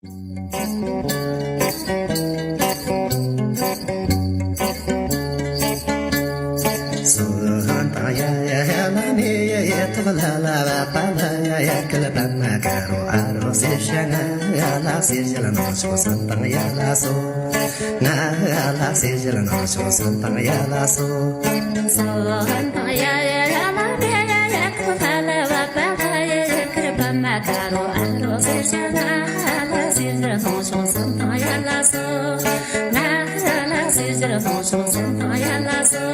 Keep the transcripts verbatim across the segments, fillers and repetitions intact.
སུ་དང་ཡ་ཡ་ཡ་ལ་ནི་ཡ་ཡ་ཐོག་ལ་ལ་བ་པ་ལ་ཡ་ཡ་ཀི་ལ་པ་མ་ཀ་རོ་ཨ་རོ་སེ་ཤ་ང་ལ་སེ་ཤ་ལ་ནོ་ཤོ་སུ་དང་ཡ་ལ་སོ། ང་ལ་སེ་ཤ་ལ་ནོ་ཤོ་སུ་དང་ཡ་ལ་སོ། སུ་དང་ཡ་ཡ་ཡ་ལ་ནི་ཡ་ཡ་ཐོག་ལ་ལ་བ་པ་ལ་ཡ་ཡ་ཀི་ལ་པ་མ་ཀ་རོ་ཨ་རོ་སེ་ཤ་ང་ལ་སེ་ཤ་ལ་ནོ་ཤོ་སུ་དང་ཡ་ལ་སོ། ང་ལ་སེ་ཤ་ལ་ནོ་ཤོ་སུ་དང་ཡ་ལ་སོ།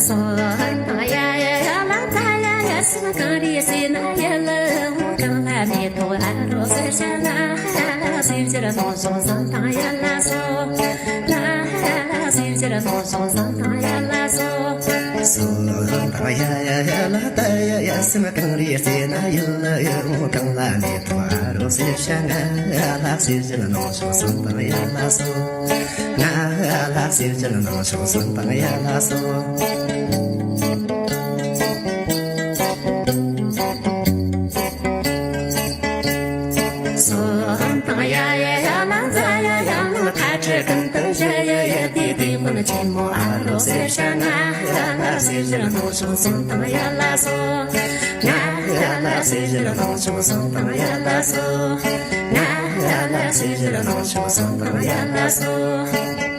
སོ་དང་ཡ་ཡ་ཡ་ལ་ད་ཡ་ཡ་སེ་མ་གང་རེ་སེ་ན་ཡ་ལ་འོ་གང་ལ་མེ་ཏོག་ཨ་རོ་སེ་ཤ་ང་ལ་སེ་ཤ་ལ་ནོ་ཤོ་སུ་དང་ཡ་ལ་སོ། ང་ལ་སེ་ཤ་ལ་ནོ་ཤོ་སུ་དང་ཡ་ལ་སོ། སོ་དང་ཡ་ཡ་ཡ་ལ་ད་ཡ་ཡ་སེ་མ་གང་རེ་སེ་ན་ཡ་ལ་ཡ་འོ་གང་ལ་མེ་ཏོག་ཨ་རོ་སེ་ཤ་ང་ལ་སེ་ཤ་ལ་ནོ་ཤོ་སུ་དང་ཡ་ལ་སོ། ང་ལ་སེ་ཤ་ལ་ནོ་ཤོ་སུ་དང་ཡ་ལ་སོ། སོ་དང་ཡ་ཡ་ཡ་ལ་ཛ་ཡ་ཡ་ལ་ཁ་ཁྲི་ཀན་ཏ་ཞ་ཡ་ཡ་དེ་དེ་མོ་ལ་ཆེན་མོ་ཨ་རོ་སེ་ཤ་ང་ལ་སེ་ཤ་ལ་ནོ་ཤོ་སུ་དང་ཡ་ལ་སོ། ང་ལ་སེ་ཤ་ལ་ནོ་ཤོ་སུ་དང་ཡ་ལ་སོ། ང་ལ་སེ་ཤ་ལ་ནོ་ཤོ་སུ་དང་ཡ་ལ་སོ།